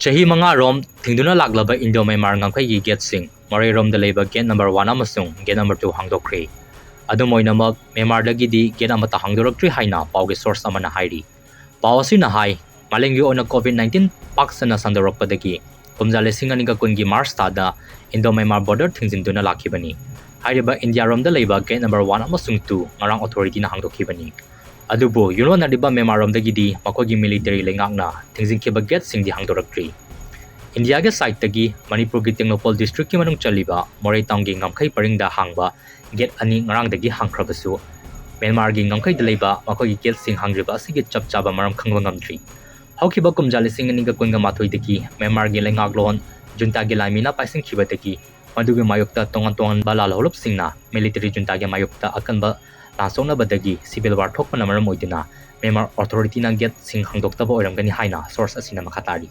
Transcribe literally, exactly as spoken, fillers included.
ꯆꯍꯤ ꯃꯉꯥꯔꯣꯝ ꯊꯤꯡꯗꯨꯅ ꯂꯥꯛꯂꯕ Indo Myanmar ꯉꯝꯈꯩꯒꯤ ꯒꯦꯠꯁꯤꯡ ꯃꯣꯔꯦꯔꯣꯝꯗ ꯂꯩꯕ ꯒꯦꯠ ꯅꯝꯕꯔ ꯋꯥꯟ ꯑꯃꯁꯨꯡ ꯒꯦꯠ ꯅꯝꯕꯔ ꯇꯨ ꯍꯥꯡꯗꯣꯛꯈ꯭ꯔꯦ꯫ ꯑꯗꯨꯝ ꯑꯣꯏꯅꯃꯛ, ꯃ꯭ꯌꯥꯟꯃꯥꯔꯗꯒꯤꯗꯤ ꯒꯦꯠ ꯑꯃꯠꯇ ꯍꯥꯡꯗꯣꯔꯛꯇ꯭ꯔꯤ ꯍꯥꯏꯅ ꯄꯥꯎꯒꯤ ꯁꯣꯔꯁ ꯑꯃꯅ ꯍꯥꯏꯔꯤ꯫ ꯄꯥꯎ ꯑꯁꯤꯅ ꯍꯥꯏ, ꯃꯥꯂꯦꯝꯒꯤ ꯑꯣꯏꯅ ꯀꯣꯚꯤꯗ ꯅꯥꯏꯟꯇꯤꯟ ꯄꯥꯛ ꯁꯟꯅ ꯁꯟꯗꯣꯔꯛꯄꯗꯒꯤ ꯀꯨꯝꯖꯥ ꯂꯤꯁꯤꯡ ꯑꯅꯤꯒ ꯀꯨꯟꯒꯤ ꯃꯥꯔꯆ ꯊꯥꯗ ꯏꯟꯗꯣ ꯃ꯭ꯌꯥꯟꯃꯥꯔ ꯕꯣꯔꯗꯔ ꯊꯤꯡꯖꯤꯟꯗꯨꯅ ꯂꯥꯛꯈꯤꯕꯅꯤ꯫ ꯍꯥꯏꯔꯤꯕ ꯏꯟꯗꯤꯌꯥꯔꯣꯝꯗ ꯂꯩꯕ ꯒꯦꯠ ꯅꯝꯕꯔ ꯋꯥꯟ ꯑꯃꯁꯨꯡ ꯇꯨ ꯉꯔꯥꯡ ꯑꯣꯊꯣꯔꯤꯇꯤꯅ ꯍꯥꯡꯗꯣꯛꯈꯤꯕꯅꯤ꯫ ꯑꯗꯨꯕꯨ ꯌꯨꯝꯂꯣꯟꯅꯔꯤꯕ ꯃ꯭ꯌꯥꯟꯃꯥꯔꯔꯣꯝꯗꯒꯤꯗꯤ ꯃꯈꯣꯏꯒꯤ ꯃꯤꯂꯤꯇꯔꯤ ꯂꯩꯉꯥꯛꯅ ꯊꯤꯡꯖꯤꯟꯈꯤꯕ ꯒꯦꯠꯁꯤꯡꯗꯤ ꯍꯥꯡꯗꯣꯔꯛꯇ꯭ꯔꯤ꯫ ꯏꯟꯗꯤꯌꯥꯒꯤ ꯁꯥꯏꯠꯇꯒꯤ ꯃꯅꯤꯄꯨꯔꯒꯤ ꯇꯦꯡꯅꯧꯄꯜ ꯗꯤꯁꯇ꯭ꯔꯤꯛꯀꯤ ꯃꯅꯨꯡ ꯆꯜꯂꯤꯕ ꯃꯣꯔꯦ ꯇꯥꯎꯟꯒꯤ ꯉꯝꯈꯩ ꯄꯔꯤꯡꯗ ꯍꯥꯡꯕ ꯒꯦꯠ ꯑꯅꯤ ꯉꯔꯥꯡꯗꯒꯤ ꯍꯥꯡꯈ꯭ꯔꯕꯁꯨ, ꯃ꯭ꯌꯥꯟꯃꯥꯔꯒꯤ ꯉꯝꯈꯩꯗ ꯂꯩꯕ ꯃꯈꯣꯏꯒꯤ ꯒꯦꯠꯁꯤꯡ ꯍꯥꯡꯗ꯭ꯔꯤꯕ ꯑꯁꯤꯒꯤ ꯆꯞ ꯆꯥꯕ ꯃꯔꯝ ꯈꯪꯕ ꯉꯝꯗ꯭ꯔꯤ꯫ ꯍꯧꯈꯤꯕ ꯀꯨꯝꯖꯥ ꯂꯤꯁꯤꯡ ꯑꯅꯤꯒ ꯀꯨꯟꯒ ꯃꯥꯊꯣꯏꯗꯒꯤ ꯃ꯭ꯌꯥꯟꯃꯥꯔꯒꯤ ꯂꯩꯉꯥꯛꯂꯣꯟ ꯖꯨꯟꯇꯥꯒꯤ ꯂꯥꯟꯃꯤꯅ ꯄꯥꯏꯁꯤꯟꯈꯤꯕꯗꯒꯤ ꯃꯗꯨꯒꯤ ꯃꯥꯌꯣꯛꯇ ꯇꯣꯉꯥꯟ ꯇꯣꯉꯥꯟꯕ ꯂꯥꯜꯍꯧꯂꯨꯞꯁꯤꯡꯅ ꯃꯤꯂꯤꯇꯔꯤ ꯖꯨꯟꯇꯥꯒꯤ ꯃꯥꯌꯣꯛꯇ ꯑꯀꯟꯕ ꯂꯥꯟ ꯁꯣꯛꯅꯕꯗꯒꯤ ꯁꯤꯚꯤꯜ ꯋꯥꯔ ꯊꯣꯛꯄꯅ ꯃꯔꯝ ꯑꯣꯏꯗꯨꯅ ꯃ꯭ꯌꯥꯟꯃꯥꯔ ꯑꯣꯊꯣꯔꯤꯇꯤꯅ ꯒꯦꯠꯁꯤꯡ ꯍꯥꯡꯗꯣꯛꯇꯕ ꯑꯣꯏꯔꯝꯒꯅꯤ ꯍꯥꯏꯅ ꯁꯣꯔꯁ ꯑꯁꯤꯅ ꯃꯈꯥ ꯇꯥꯔꯤ꯫